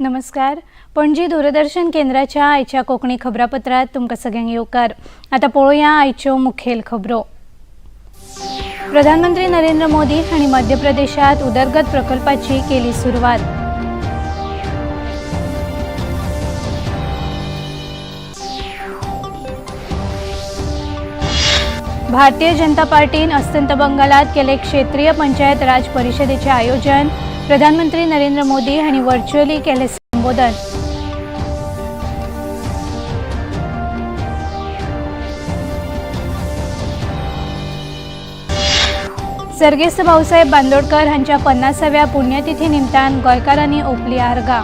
नमस्कार, पणजी दूरदर्शन केंद्राच्या आयच्या कोंकणी खबरापत्रात तुमकां सगळ्यांक येवकार. आतां पळोवया आयच्यो मुखेल खबरो. प्रधानमंत्री नरेंद्र मोदी हांणी मध्य प्रदेशात उदरगत प्रकल्पाची केली सुरवात. भारतीय जनता पार्टीन अस्तंत बंगालात केले क्षेत्रीय पंचायत राज परिषदेचे आयोजन. प्रधानमंत्री नरेंद्र मोदी हांणी व्हर्च्युअली केले संबोधन. सर्गेस्त भाऊसाहेब बांदोडकर हांच्या 50व्या पुण्यतिथी निमतान गोंयकारांनी ओंपली आर्गां.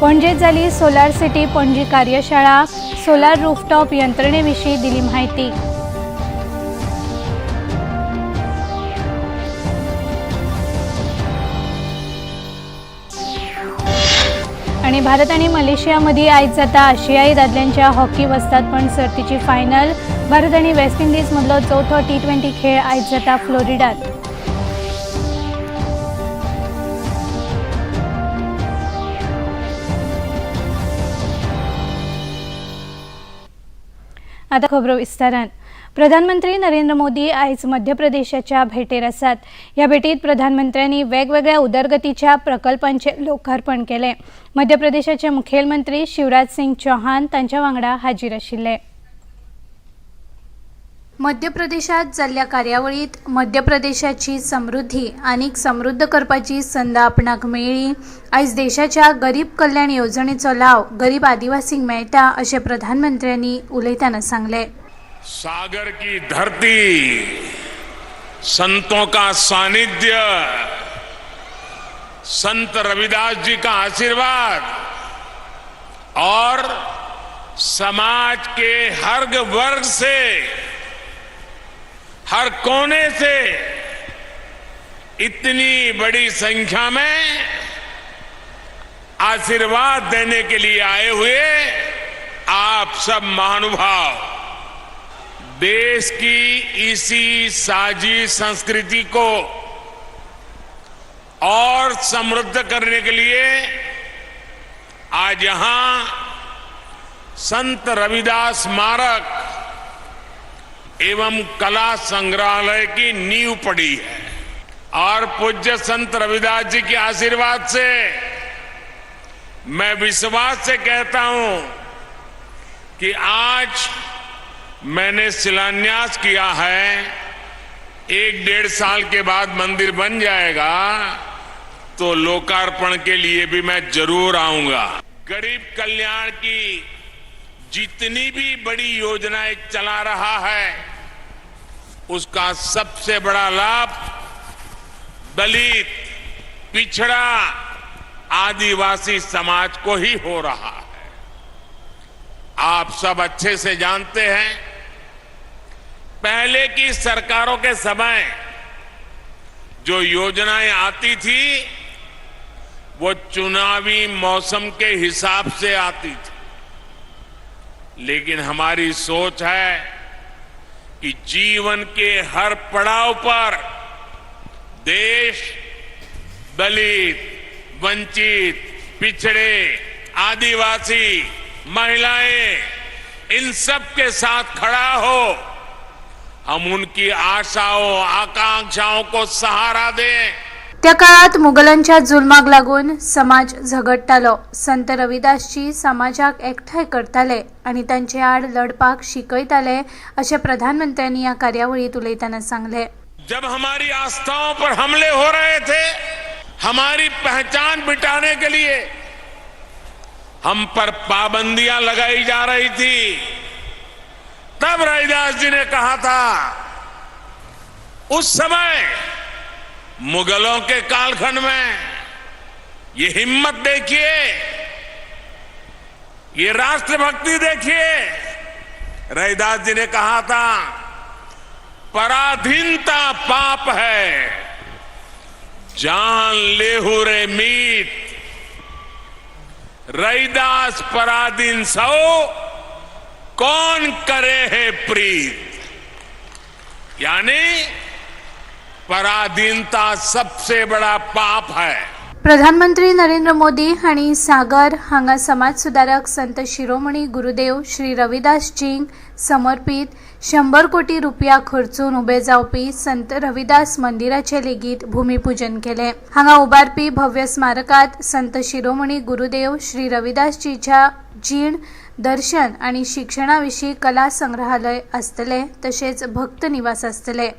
पणजेत झाली सोलार सिटी पणजी कार्यशाळा. सोलार रूफटॉप यंत्रणेविषयी दिली माहिती. आणि भारत आणि मलेशियामध्ये आयज जाता आशियाई दादल्यांच्या हॉकी वस्तादपण सर्तीची फायनल. भारत आणि वेस्ट इंडिज मदलो चवथो T20 खेळ आयज जाता फ्लोरिडात. आता खबरो विस्तारान. प्रधानमंत्री नरेंद्र मोदी आयज मध्य प्रदेशाच्या भेटेर आसात. ह्या भेटीत प्रधानमंत्र्यांनी वेगवेगळ्या उदरगतीच्या प्रकल्पांचे लोकार्पण केले. मध्य प्रदेशाचे मुखेलमंत्री शिवराज सिंग चौहान तांच्या वांगडा हाजीर आशिल्ले. मध्य प्रदेशात जाल्ल्या कार्यावळीत मध्य प्रदेशाची समृद्धी आनीक समृद्ध करपाची संद आपणाक मेळ्ळी. आयज देशाच्या गरीब कल्याण येवजणेचो लाव गरीब आदिवासींक मेळटा अशें प्रधानमंत्र्यांनी उलयतना सांगलें. सागर की धरती, संतों का सानिध्य, संत रविदास जी का आशीर्वाद और समाज के हर वर्ग से, हर कोने से इतनी बड़ी संख्या में आशीर्वाद देने के लिए आए हुए आप सब महानुभाव, देश की इसी साझी संस्कृति को और समृद्ध करने के लिए आज यहां संत रविदास स्मारक एवं कला संग्रहालय की नींव पड़ी है और पूज्य संत रविदास जी के आशीर्वाद से मैं विश्वास से कहता हूं कि आज मैंने शिलान्यास किया है, 1-1.5 साल के बाद मंदिर बन जाएगा तो लोकार्पण के लिए भी मैं जरूर आऊंगा। गरीब कल्याण की जितनी भी बड़ी योजनाएं चला रहा है, उसका सबसे बड़ा लाभ दलित, पिछड़ा, आदिवासी समाज को ही हो रहा है। आप सब अच्छे से जानते हैं, पहले की सरकारों के समय जो योजनाएं आती थी वो चुनावी मौसम के हिसाब से आती थी, लेकिन हमारी सोच है कि जीवन के हर पड़ाव पर देश दलित, वंचित, पिछड़े, आदिवासी, महिलाएं, इन सब के साथ खड़ा हो। हम उनकी आशाओं, आकांक्षाओं को सहारा दें। त्या काळात मुघलांच्या जुलमाक लागून समाज झगडटालो. संत रविदासजी समाजाक एकठांय करताले आनी तांचे आड लढपाक शिकयताले अशें प्रधानमंत्र्यांनी ह्या कार्यावळीत उलयतना सांगलें. जब हमारी आस्थाओं पर हमले हो रहे थे, हमारी पहचान मिटाने के लिए हम पर पाबंदियां लगाई जा रही थी, तब रविदास जी ने कहा था, उस समय मुगलों के कालखंड में, ये हिम्मत देखिए, ये राष्ट्रभक्ति देखिए, रविदास जी ने कहा था, पराधीनता पाप है, जान लेहू रे मीत, रैदास पराधीन सौ कौन करे है प्रीत, यानी पराधीनता सबसे बड़ा पाप है। प्रधानमंत्री नरेंद्र मोदी हांणी सागर हांगा समाज सुदारक संत शिरोमणी गुरुदेव श्री रविदास जींक समर्पीत 100 कोटी रुपया खर्चून उबे जावपी संत रविदास मंदिराचे लेगीत भूमिपूजन केले। हांगा उबारपी भव्य स्मारकात संत शिरोमणी गुरुदेव श्री रविदासजीच्या जीण, दर्शन आनी शिक्षणा विशीं कला संग्रहालय आसतले, तशेंच भक्त निवास आसतले।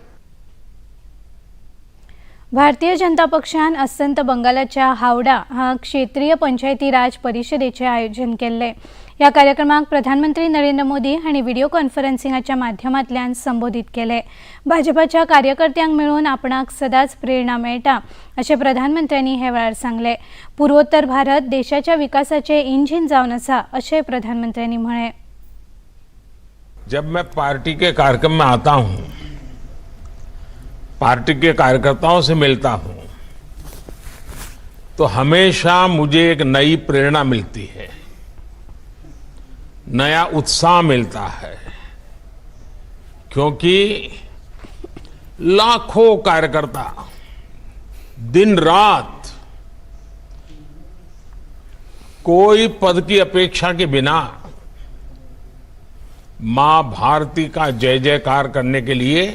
भारतीय जनता पक्षान अस्तंत बंगालाच्या हावडा हा क्षेत्रीय पंचायती राज परिषदेचे आयोजन केल्ले। ह्या कार्यक्रमाक प्रधानमंत्री नरेंद्र मोदी हांणी व्हिडिओ कॉन्फरन्सिंगाच्या माध्यमांतल्यान संबोधीत केले। भाजपाच्या कार्यकर्त्यांक मेळून आपणाक सदांच प्रेरणा मेळटा अशें प्रधानमंत्र्यांनी हे वेळार सांगलें। पुर्वोत्तर भारत देशाच्या विकासाचे इंजीन जावन आसा अशें प्रधानमंत्र्यांनी म्हळें। जब मैं पार्टी के कार्यक्रम में आता हूं, पार्टी के कार्यकर्ताओं से मिलता हूं, तो हमेशा मुझे एक नई प्रेरणा मिलती है, नया उत्साह मिलता है, क्योंकि लाखों कार्यकर्ता दिन रात कोई पद की अपेक्षा के बिना मां भारती का जय जयकार करने के लिए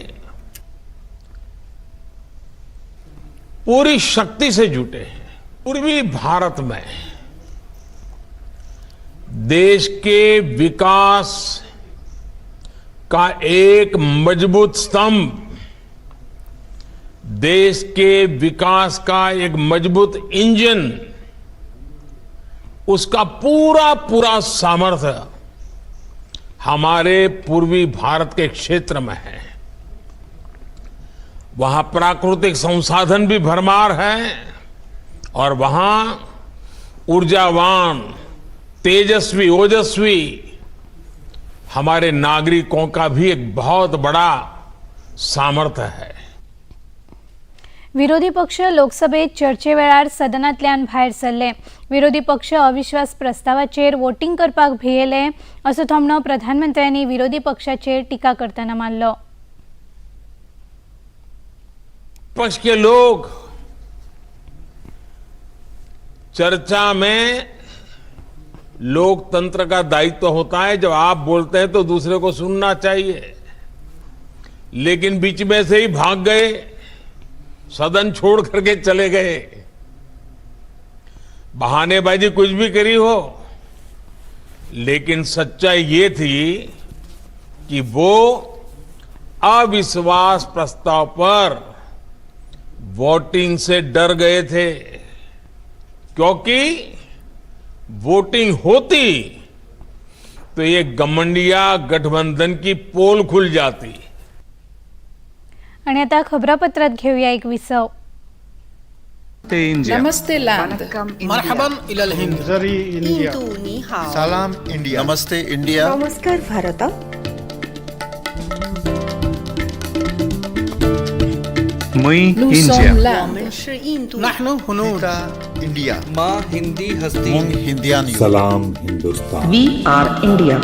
पूरी शक्ति से जुटे हैं। पूर्वी भारत में देश के विकास का एक मजबूत स्तंभ, देश के विकास का एक मजबूत इंजन, उसका पूरा पूरा सामर्थ्य हमारे पूर्वी भारत के क्षेत्र में है। वहां प्राकृतिक संसाधन भी भरमार है और वहां ऊर्जावान, तेजस्वी, ओजस्वी हमारे नागरिकों का भी एक बहुत बड़ा सामर्थ्य है। विरोधी पक्ष लोकसभेत चर्चे वेळार सदनांतल्यान भायर सरले। विरोधी पक्ष अविश्वास प्रस्तावाचेर वोटींग करपाक भियेले असो थोमणो प्रधानमंत्र्यांनी विरोधी पक्षाचेर टिका करतना मारलो। पक्ष के लोग चर्चा में लोकतंत्र का दायित्व होता है, जब आप बोलते हैं तो दूसरे को सुनना चाहिए, लेकिन बीच में से ही भाग गए, सदन छोड़ करके चले गए। बहानेबाजी कुछ भी करी हो, लेकिन सच्चाई ये थी कि वो अविश्वास प्रस्ताव पर वोटिंग से डर गए थे, क्योंकि वोटिंग होती तो ये गमंडिया गठबंधन की पोल खुल जाती। आणि आता खबरापत्रात घेऊया एक विसव। नमस्ते लैंड। मरहबन इलल हिंद। India. सलाम इंडिया। नमस्ते इंडिया। नमस्कार भारत। मुई Nous India. sommes l'Inde. नहनु हुनूद। इंडिया। माँ हिंदी हस्ती। मुंग हिंदियान। सलाम हिंदुस्तान। We are India.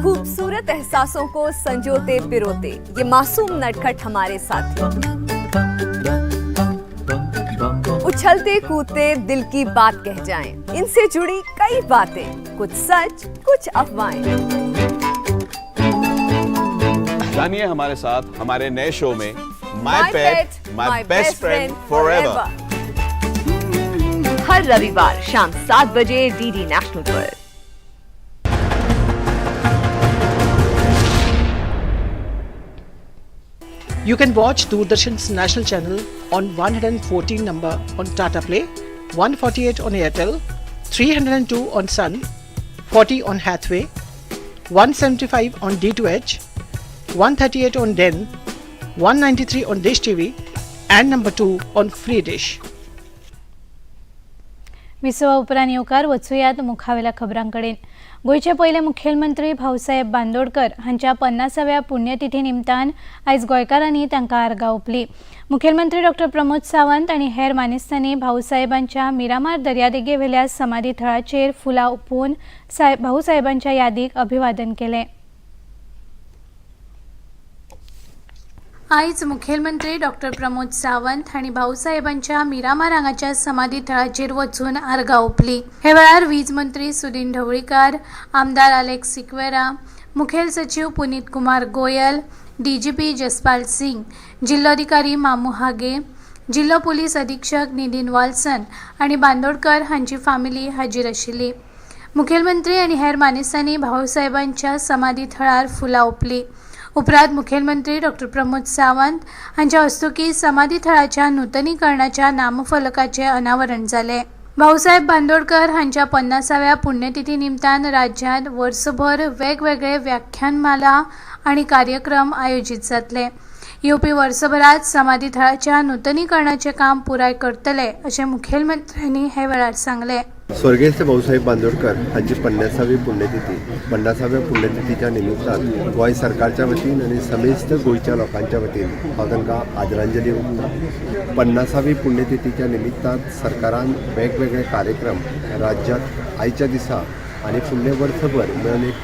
खूबसूरत एहसासों को संजोते पिरोते ये मासूम नटखट हमारे साथी, उछलते कूदते दिल की बात कह जाएं। इनसे जुड़ी कई बातें, कुछ सच कुछ अफवाहें। जानिए हमारे साथ हमारे नए शो में my pet my best friend forever। हर रविवार शाम 7 बजे DD national per. You can watch Doordarshan's national channel on 114 number on Tata Play, 148 on Airtel, 302 on Sun, 40 on Hathway, 175 on D2H, 138 on Den, 193 on Dish TV, and number 2 on Free Dish. विसवा उपरांत येवकार. वचुयात मुखावेल्या खबरांकडेन. गोंयचे पयले मुखेलमंत्री भाऊसाहेब बांदोडकर हांच्या 50व्या पुण्यतिथी निमतान आयज गोंयकारांनी तांकां आर्गां ओंपली. मुखेलमंत्री डॉक्टर प्रमोद सावंत आनी हेर मानेस्तांनी भाऊसाहेबांच्या मिरामार दर्यादेगेवेल्या समाधी थळाचेर फुलां ओंपून भाऊसाहेबांच्या यादीक अभिवादन केलें. आयज मुखेलमंत्री डॉक्टर प्रमोद सावंत हांणी भाऊसाहेबांच्या मिरामार हांगाच्या समाधी थळाचेर वचून आर्गां ओंपली. हे वेळार वीज मंत्री सुदिन ढवळीकार, आमदार आलेक्स सिक्वेरा, मुखेल सचीव पुनीत कुमार गोयल, डीजीपी जसपाल सिंग, जिल्लोधिकारी मामू हागे, जिल्लो पुलीस अधीक्षक निधीन वाल्सन आनी बांदोडकर हांची फामिली हाजीर आशिल्ली. मुखेलमंत्री आनी हेर मानेस्तांनी भाऊसाहेबांच्या समाधी थळार फुलां ओंपली. उपरांत मुखेलमंत्री डॉक्टर प्रमोद सावंत हांच्या हस्तुकीं समाधी थळाच्या नुतनीकरणाच्या नामफलकाचें अनावरण जालें. भाऊसाहेब बांदोडकर हांच्या 50व्या पुण्यतिथी निमतान राज्यांत वर्सभर वेगवेगळे व्याख्यानमाला आनी कार्यक्रम आयोजीत जातले. येवपी वर्सभरात समाधी थळाच्या नुतनीकरणाचें काम पुराय करतले अशें मुखेलमंत्र्यांनी हे वेळार सांगलें. स्वर्गस्थ भाऊसाहेब बांदोडकर हांची 50वी पुण्यतिथी. 50व्या पुण्यतिथीच्या निमित्तान गोंय सरकारच्या वतीन आनी समेस्त गोंयच्या लोकांच्या वतीन हांव तांकां आदरांजली ओंपता. 50वी पुण्यतिथीच्या निमित्तान सरकारान वेगवेगळे कार्यक्रम राज्यांत आयच्या दिसा आनी फुडले वर्सभर म्हणून एक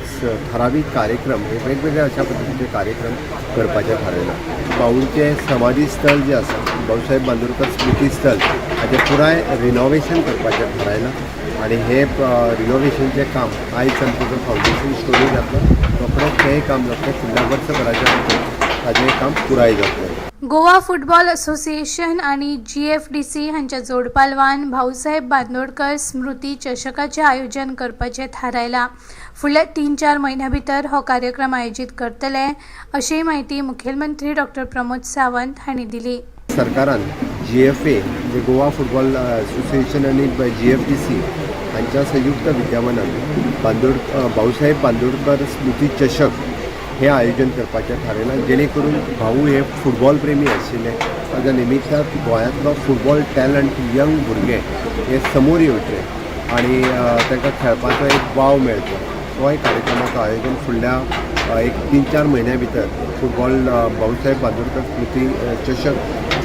ठरावीक कार्यक्रम हे वेगवेगळे अशा पद्दतीचे कार्यक्रम करपाचें थारायलां. भाऊचें समाधी स्थळ जें आसा, भाऊसाहेब बांदोडकर स्मृती स्थळ, हाचें पुराय रिनोवेशन करपाचें थारायलां आनी हें रिनोवेशनचें काम आयज आमचो जो फावंडेशन स्टोनी जातलो, रोखडेंच तेंय काम जातलें. फुडल्या वर्सभराच्या भितर ताजें काम पुराय जातलें. गोवा फुटबॉल असोसिएशन आनी जीएफडीसी हांच्या जोडपालवान भाऊसाहेब बांदोडकर स्मृती चषकाचें आयोजन करपाचें थारायलां. फुडल्या 3-4 म्हयन्यां भितर हो कार्यक्रम आयोजीत करतले अशी म्हायती मुखेलमंत्री डॉक्टर प्रमोद सावंत हांणी दिली. सरकारान जीएफए म्हणजे गोवा फुटबॉल असोसिएशन आनी जीएफडीसी हांच्या संयुक्त विद्यमानान भाऊसाहेब बांदोडकर स्मृती चषक हें आयोजन करपाचें थारायलां, जेणे करून भाऊ हे फुटबॉल प्रेमी आशिल्ले, ताच्या निमित्तान गोंयांतलो फुटबॉल टॅलंट, यंग भुरगे हे समोर येवचे आनी तांकां खेळपाचो एक वाव मेळचो. तोय कार्यक्रमाचो आयोजन फुडल्या एक 3-4 म्हयन्या भितर फुटबॉल भाऊसाहेब बांदोडकर स्मृती चषक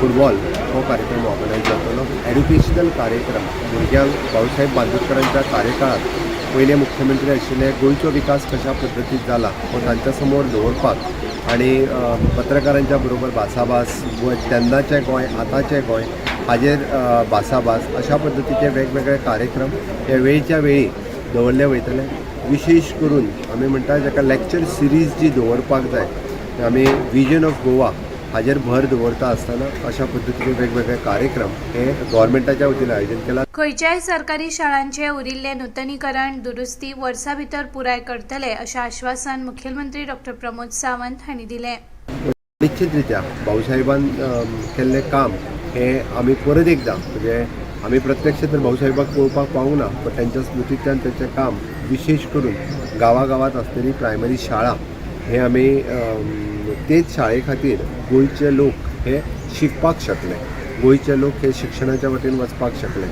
फुटबॉल हो कार्यक्रम ऑर्गनायज जातलो. एड्युकेशनल कार्यक्रम भुरग्यांक भाऊसाहेब बांदोडकरांच्या कार्यकाळात पयले मुख्यमंत्री आशिल्ले, गोंयचो विकास कशा पद्दतीन जाला हो तांच्या समोर दवरपाक आनी पत्रकारांच्या बरोबर भासाभास, गोंय तेन्नाचें गोंय, आतांचें गोंय हाजेर भासाभास, अशा पद्दतीचे वेगवेगळे कार्यक्रम हे वेळच्या वेळी दवरले वयतले. विशेश करून आमी म्हणटा जाका लॅक्चर सिरीज जी दवरपाक जाय, आमी विजन ऑफ गोवा हाजेर भर दवरता आसतना अशा पद्दतीचे वेगवेगळे कार्यक्रम हे गव्हर्मेंटाच्या वतीन आयोजन केला. खंयच्याय सरकारी शाळांचे उरिल्ले नुतनीकरण, दुरुस्ती वर्सा भितर पुराय करतले अशें आश्वासन मुखेलमंत्री डॉक्टर प्रमोद सावंत हांणी दिलें. निश्चितरित्या भाऊसाहेबान केल्लें काम हें आमी परत एकदां, म्हणजे आमी प्रत्यक्ष तर भाऊसाहेबाक पळोवपाक पावूंक ना, पण तांच्या स्मृतींतल्यान तांचें काम, विशेश करून गांवागांवांत आसलेली प्रायमरी शाळा हे आमी तेच शाळे खातीर गोंयचे लोक हे शिकपाक शकले, गोंयचे लोक हे शिक्षणाच्या वटेन वचपाक शकले.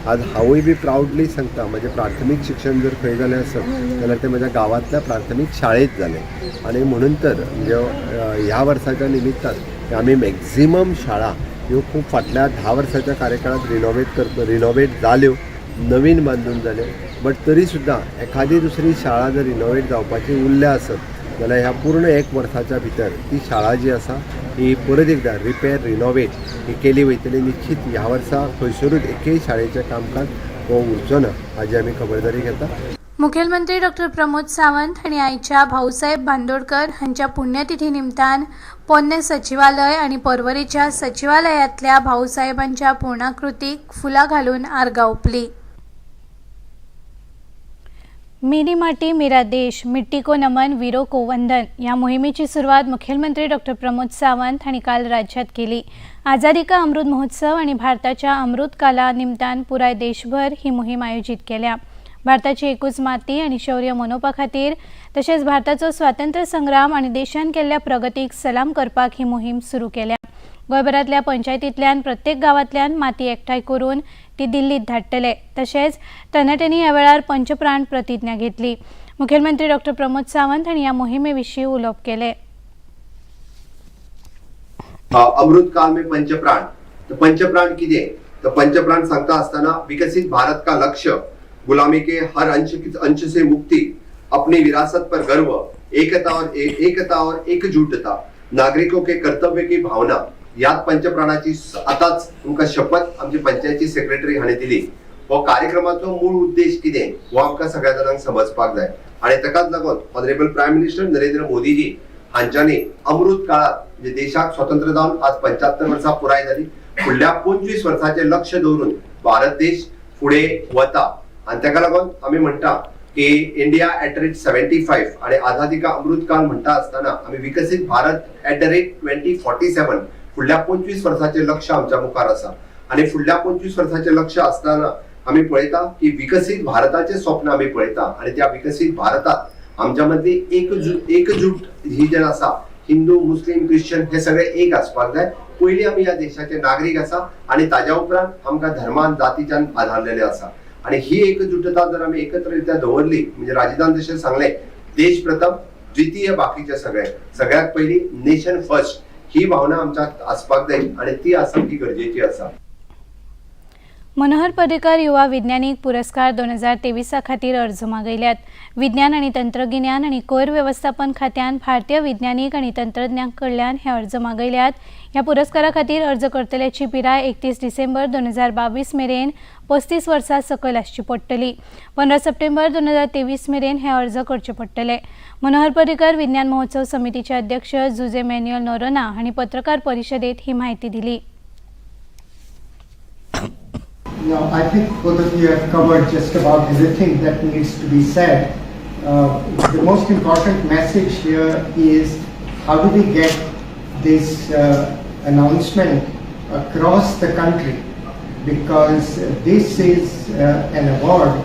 आज हांवूय बी प्रावडली सांगता, म्हजें प्राथमीक शिक्षण जर खंय जालें आसत जाल्यार तें म्हज्या गांवांतल्या प्राथमीक शाळेंत जालें. आनी म्हणून तर म्हणजे ह्या वर्साच्या निमित्तान आमी मॅक्झिमम शाळा ह्यो खूब फाटल्या 10 वर्साच्या कार्यकाळात रिनोवेट जाल्यो, नवीन बांदून जाल्यो, बट तरी सुद्दां एखादी दुसरी शाळा जर रिनोवेट जावपाची उरल्या आसत जाल्यार ह्या पूर्ण एक वर्साच्या भितर ती शाळा जी आसा ही परत एकदां रिपेर, रिनोवेट ही केली वयतली. निश्चित ह्या वर्सा खंयसरूच एकेय शाळेचें कामकाज हो उरचो ना हाजी आमी खबरदारी घेता. मुखेलमंत्री डॉक्टर प्रमोद सावंत हांणी आयच्या भाऊसाहेब बांदोडकर हांच्या पुण्यतिथी निमतान पोन्नें सचिवालय आनी पर्वरेच्या सचिवालयांतल्या भाऊसाहेबांच्या पूर्णाकृतीक फुलां घालून आर्गां ओंपली. मेरी माटी मेरा देश, मिट्टी को नमन वीरों को वंदन या मोहिमेची सुरुवात मुखेलमंत्री डॉक्टर प्रमोद सावंत हांणी काल राज्यात केली. आझादी का अमृत महोत्सव आणि भारताच्या अमृतकाला निमतान पुराय देशभर ही मोहीम आयोजित केल्या. भारताची एकूच माती आणि शौर्य मनोवपा खातीर तशेंच भारताचो स्वातंत्र्य संग्राम आणि देशान केल्ल्या प्रगतीक सलाम करपाक ही मोहीम सुरू केल्या. गोंयभरांतल्या पंचायतींतल्यान प्रत्येक गांवांतल्यान माती एकठांय करून ती दिल्लीत धाडटले. तशेंच तरणाट्यांनी ह्या वेळार पंचप्राण प्रतिज्ञा घेतली. मुखेलमंत्री डॉक्टर प्रमोद सावंत हांणी ह्या मोहिमे विशीं उलोवप केलें. अमृत काल में पंचप्राण. तर पंचप्राण कितें? तर पंचप्राण सांगता आसतना विकसित भारत का लक्ष्य, गुलामी के हर अंश अंश से मुक्ति, अपनी विरासत पर गर्व, एकता और एकजुटता, नागरिकों के कर्तव्य की भावना. ह्याच पंचप्राणाची आतांच तुमकां शपथ आमची पंचायती सेक्रेटरी हांणी दिली. हो कार्यक्रमाचो मूळ उद्देश कितें हो आमकां सगळ्या जाणांक समजपाक जाय आणि ताकाच लागून ऑनरेबल प्रायम मिनिस्टर नरेंद्र मोदीजी हांच्यांनी अमृत काळात, म्हणजे देशाक स्वतंत्र जावन आज 75 वर्सां पुराय जाली, फुडल्या 25 वर्साचें लक्ष दवरून भारत देश फुडें वता आनी ताका लागून आमी म्हणटा की इंडिया एट रेट 75 आणि आझादी का अमृत काल म्हणटा आसतना आमी विकसीत भारत एट the rate 2047, फुडल्या 25 वर्साचें लक्ष आमच्या मुखार आसा. आनी फुडल्या 25 वर्साचें लक्ष आसतना आमी पळयता की विकसीत भारताचें स्वप्न आमी पळयता आणि त्या विकसीत भारतात आमच्या मदली एकजूट एकजूट ही जेन्ना आसा, हिंदू, मुस्लीम, क्रिश्चन हे सगळे एक आसपाक जाय. पयलीं आमी ह्या देशाचे नागरीक आसा आणि ताज्या उपरांत आमकां धर्मान जातीच्यान आधारलेले आसा. आणि ही एकजुटता जर आमी एकत्ररित्या दवरली, म्हणजे राजदान जशें सांगलें, देश प्रथम, द्वितीय बाकीचे सगळे, सगळ्यात पयलीं नेशन फर्स्ट ही भावना आमच्यात आसपाक जाय आणि ती आसप ही गरजेची आसा. मनोहर पर्रीकर युवा विज्ञानीक पुरस्कार 2023 खातीर अर्ज मागयल्यात. विज्ञान आनी तंत्रगिन्यान आनी कोयर वेवस्थापन खात्यान भारतीय विज्ञानीक आनी तंत्रज्ञां कडल्यान हे अर्ज मागयल्यात. ह्या पुरस्कारा खातीर अर्ज करतल्याची पिराय 31 डिसेंबर 2022 मेरेन 35 वर्सां सकयल आसची पडटली. 15 सप्टेंबर 2023 मेरेन हे अर्ज करचे पडटले. मनोहर पर्रीकर विज्ञान महोत्सव समितीचे अध्यक्ष जुजे मॅन्युअल नोरोना हांणी पत्रकार परिशदेत ही म्हायती दिली. Now, I think both of you have covered just about everything that needs to be said. The most important message here is, how do we get this announcement across the country? Because this is an award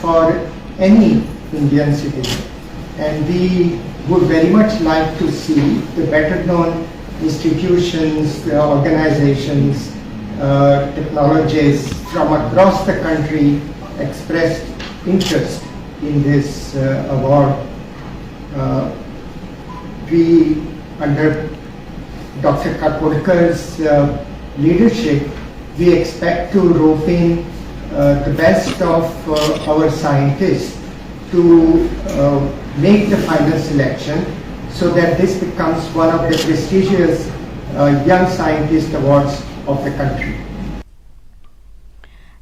for any Indian citizen. And we would very much like to see the better known institutions, the organizations, technologists from across the country expressed interest in this award. We, under Dr. Kakodkar's leadership, we expect to rope in the best of our scientists to make the final selection so that this becomes one of the prestigious Young Scientist Awards of the country.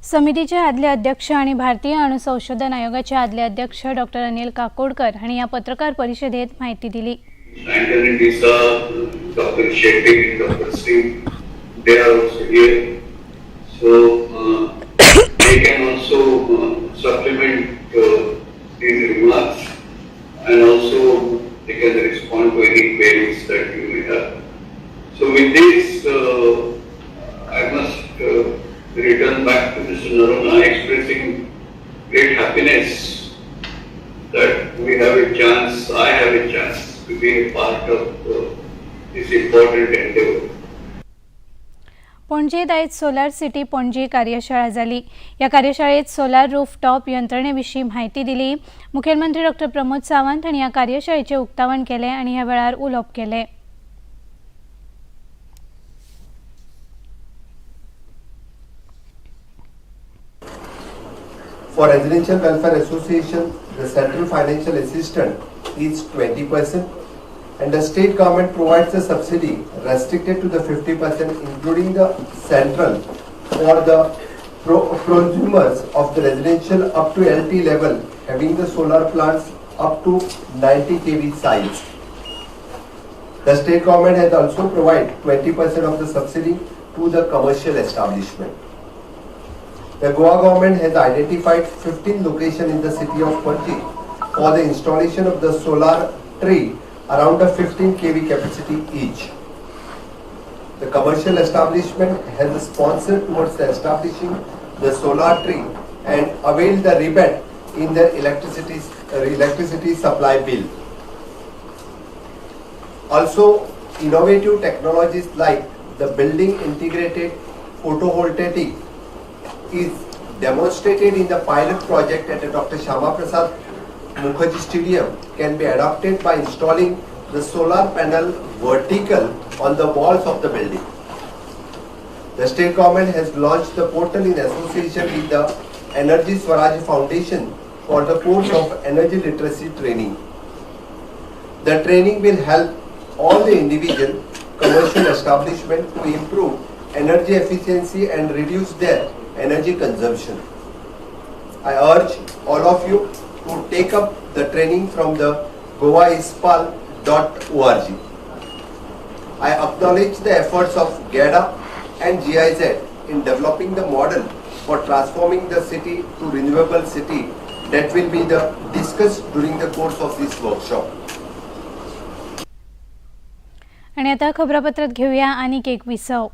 समितीचे आदले अध्यक्ष आणि भारतीय अणुसंशोधन आयोगाचे आदले अध्यक्ष doctor Anil Kakodkar हांणी ह्या पत्रकार परिशदेत म्हायती दिली. Anthony D'Sa, Dr. Shetty, Dr. Singh, they are also here. So they can also supplement these remarks and also they can respond to any queries that you may have. So with this, I must return back to Mr. Noronha, expressing great happiness that we have a chance, I have a chance to be a part of this important endeavor. पणजेत आयज सोलार city Panaji कार्यशाळा जाली. ह्या कार्यशाळेत सोलार roof top यंत्रणेविशीं म्हायती दिली. मुखेलमंत्री doctor Pramod Sawant हांणी ह्या कार्यशाळेचें उक्तावण केलें आनी ह्या वेळार उलोवप केलें. For Residential Welfare Association, the central financial assistance is 20% and the state government provides a subsidy restricted to the 50% including the central for the prosumers of the residential up to LT level having the solar plants up to 90 kV size. The state government has also provided 20% of the subsidy to the commercial establishment. The Goa government has identified 15 locations in the city of Panaji for the installation of the solar tree around a 15 kV capacity each. The commercial establishment has sponsored towards the establishing the solar tree and avail the rebate in their electricity supply bill. Also, Innovative technologies like the building integrated photovoltaic is demonstrated in the pilot project at the Dr. Syama Prasad Mookerjee Stadium can be adopted by installing the solar panel vertical on the walls of the building. The state government has launched the portal in association with the Energy Swaraj Foundation for the course of energy literacy training. The training will help all the individual commercial establishment to improve energy efficiency and reduce their energy consumption. I urge all of you to take up the training from the goaispal.org. I acknowledge the efforts of GEDA and GIZ in developing the model for transforming the city to renewable city that will be the discussed during the course of this workshop. आणि आता खबरापत्रात घेऊया आणीक एक विसव.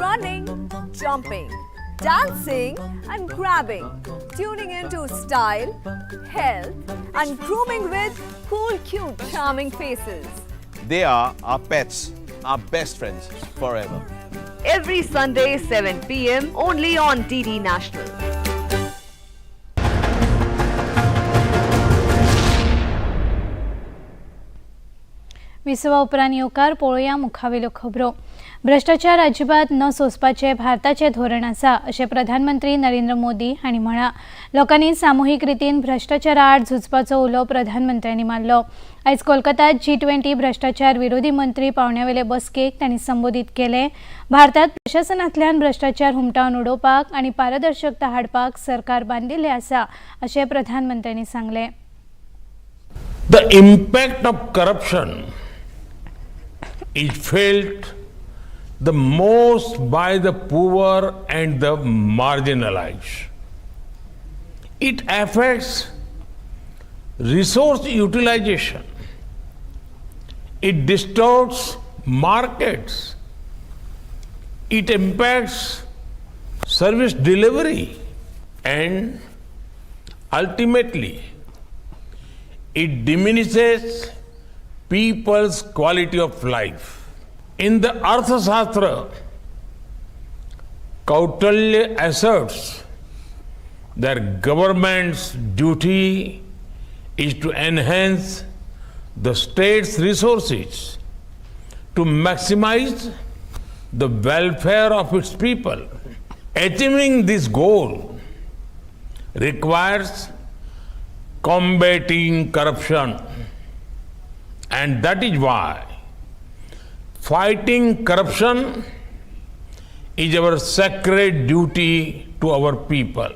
Running, jumping, dancing, and grabbing. Tuning into style, health, and grooming with cool, cute, charming faces. They are our pets, our best friends forever. Every Sunday, 7 p.m. only on DD National. विसवा उपरांत येवकार पळोवया मुखावेल्यो खबरो. भ्रश्टाचार अजिबात न सोंसपाचें भारताचें धोरण आसा अशें प्रधानमंत्री नरेंद्र मोदी हांणी म्हळां. लोकांनी सामुहीक रितीन भ्रश्टाचारा आड झुजपाचो उलो प्रधानमंत्र्यांनी मारलो. आयज कोलकातात G20 भ्रश्टाचार विरोधी मंत्री पावण्यावेले बसकेक तांणी संबोधीत केलें. भारतात प्रशासनांतल्यान भ्रश्टाचार हुमटावन उडोवपाक आनी पारदर्शकता हाडपाक सरकार बांदिल्लें आसा अशें प्रधानमंत्र्यांनी सांगलें. The impact of corruption is felt the most by the poor and the marginalized. It affects resource utilization. It distorts markets. It impacts service delivery and ultimately it diminishes people's quality of life. In the Arthashastra, Kautilya asserts that government's duty is to enhance the state's resources to maximize the welfare of its people. Achieving this goal requires combating corruption, and that is why fighting corruption is our sacred duty to our people.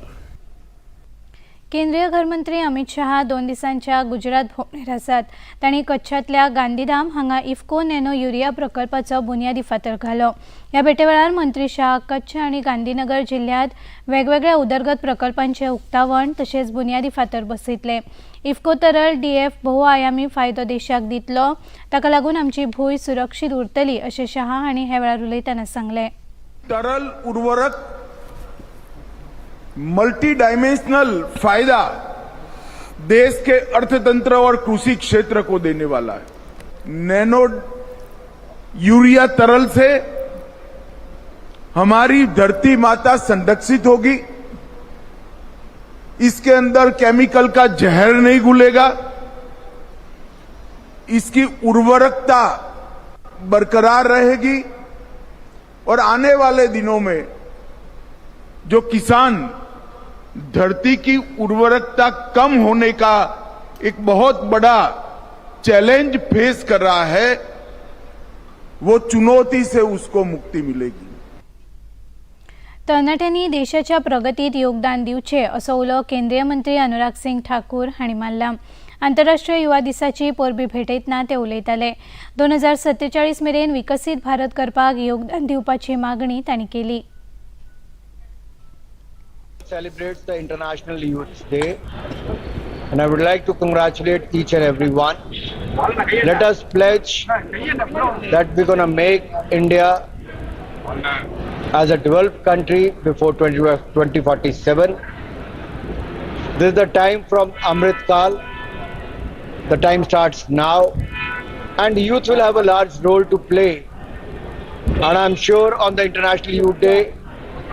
केंद्रीय घरमंत्री अमित शहा 2 दिसांच्या गुजरात भोंवडेर आसात. तांणी कच्छांतल्या गांधीधाम हांगा IFFCO nano urea प्रकल्पाचो बुन्यादी फातर घालो. ह्या भेटेवेळार मंत्री शहा कच्छ आनी गांधीनगर जिल्ल्यांत वेगवेगळ्या उदरगत प्रकल्पांचें उक्तावण तशेंच बुन्यादी फातर बसयतले. इफ्को तरल डीएफ बहुआयामी फायदो देशाक दितलो, ताका लागून आमची भूंय सुरक्षीत उरतली अशें शहा हांणी ह्या वेळार उलयतना सांगलें. तरल उर्वरक मल्टी डायमेंशनल फायदा देश के अर्थतंत्र और कृषि क्षेत्र को देने वाला है. नैनो यूरिया तरल से हमारी धरती माता संरक्षित होगी, इसके अंदर केमिकल का जहर नहीं घुलेगा, इसकी उर्वरकता बरकरार रहेगी और आने वाले दिनों में जो किसान धरती की उर्वरकता कम होने का एक बहुत बड़ा चैलेंज फेस कर रहा है, वो चुनौती से उसको मुक्ति मिलेगी. तरणाट्यांनी देशाच्या प्रगतीत योगदान दिवचें असो उलो केंद्रीय मंत्री अनुराग सिंग ठाकूर हांणी मारला. आंतरराष्ट्रीय युवा दिसाची परबी भेटयतना ते उलयताले. 2047 मेरेन विकसीत भारत करपाक योगदान दिवपाची मागणी तांणी केली. Celebrates the International Youth Day, and I would like to congratulate each and every one. Let us pledge that we're going to make India as a developed country before 2047. This is the time from Amrit Kal. The time starts now, and youth will have a large role to play. And I'm sure on the International Youth Day,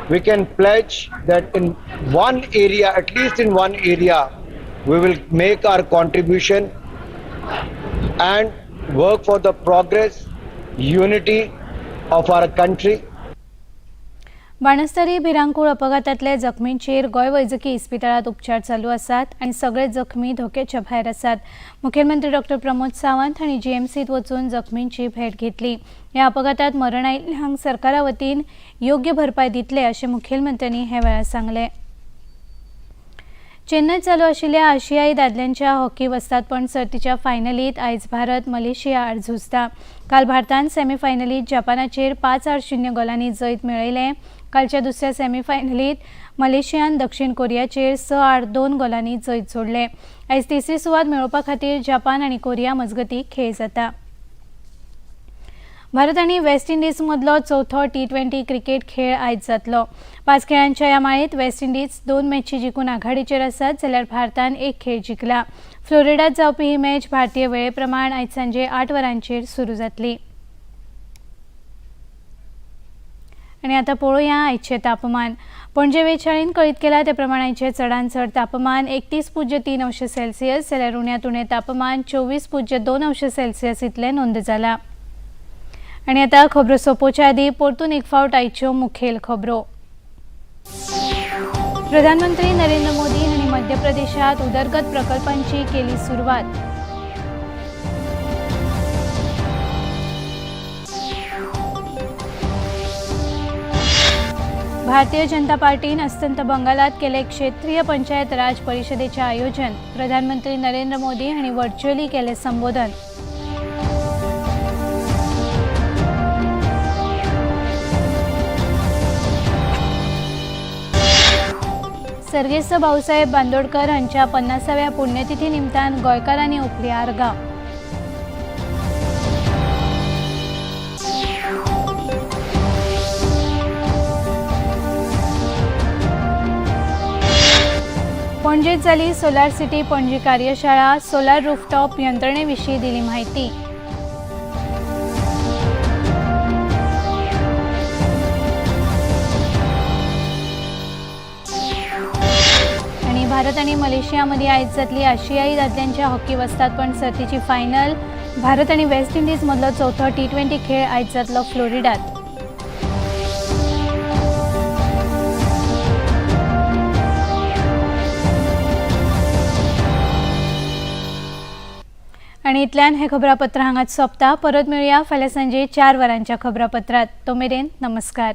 we can pledge that in one area, at least in one area, we will make our contribution and work for the progress, unity of our country. Banastari भिरांकूळ अपघातांतले जखमींचेर गोंय वैजकी इस्पितळांत उपचार चालू आसात आनी सगळे जखमी धोक्याच्या भायर आसात. मुखेलमंत्री डॉक्टर प्रमोद सावंत हांणी जीएमसीत वचून जखमींची भेट घेतली. ह्या अपघातात मरण आयिल्ल्यांक सरकारा वतीन योग्य भरपाय दितले अशें मुखेलमंत्र्यांनी हे वेळार सांगलें. चेन्नयत चालू आशिल्ल्या आशियाई दादल्यांच्या हॉकी वस्तादपण सर्तीच्या फायनलीत आयज भारत मलेशिया आड झुजता. काल भारतान सेमीफायनलीत जपानाचेर 5-0 गोलांनी जैत मेळयलें. कालच्या दुसऱ्या सेमीफायनलीत मलेशियान दक्षिण कोरियाचेर 6-2 गोलांनी जैत जोडलें. आयज तिसरी सुवात मेळोवपा खातीर जपान आनी कोरिया मजगतीं खेळ जाता. भारत आनी वेस्ट इंडिज मदलो चवथो T20 cricket खेळ आयज जातलो. 5 खेळांच्या ह्या माळेंत वेस्ट इंडिज 2 मॅची जिखून आघाडीचेर आसात, जाल्यार भारतान 1 खेळ जिखला. फ्लोरिडात जावपी ही मॅच भारतीय वेळे प्रमाण आयज सांजे 8 वरांचेर सुरू जातली. आनी आतां पळोवया आयचें तापमान. पणजे वेधशाळेन कळीत केलां ते प्रमाण आयचें चडांत चड तापमान 31.3 अंश सेल्सियस, जाल्यार उण्यांत उणें तापमान 24.2 अंश सेल्सियस इतलें नोंद जालां. आनी आतां खबरो सोंपोवच्या आदीं परतून एक फावट आयच्यो मुखेल खबरो. प्रधानमंत्री नरेंद्र मोदी हांणी मध्य प्रदेशात उदरगत प्रकल्पांची केली सुरवात. भारतीय जनता पार्टीन अस्तंत बंगालात केले क्षेत्रीय पंचायत राज परिषदेचे आयोजन. प्रधानमंत्री नरेंद्र मोदी हांणी व्हर्च्युअली केले संबोधन. सर्गेस्त भाऊसाहेब बांदोडकर हांच्या 50व्या पुण्यतिथी निमतान गोंयकारांनी ओंपली आर्गां. पणजेत जाली सोलार सिटी पणजी कार्यशाळा. सोलार रूफटॉप यंत्रणेविशीं दिली माहिती. आणि भारत आणि मलेशिया मदीं आयज जातली आशियाई दादल्यांच्या हॉकी वस्तादपण सर्तीची फायनल. भारत आणि वेस्ट इंडिज मदलो चवथो T20 खेळ आयज जातलो फ्लोरिडात. आनी इतल्यान हें खबरापत्र हांगाच सोंपता. परत मेळुया फाल्यां सांजे 4 वरांच्या खबरापत्रांत. तो मेरेन नमस्कार.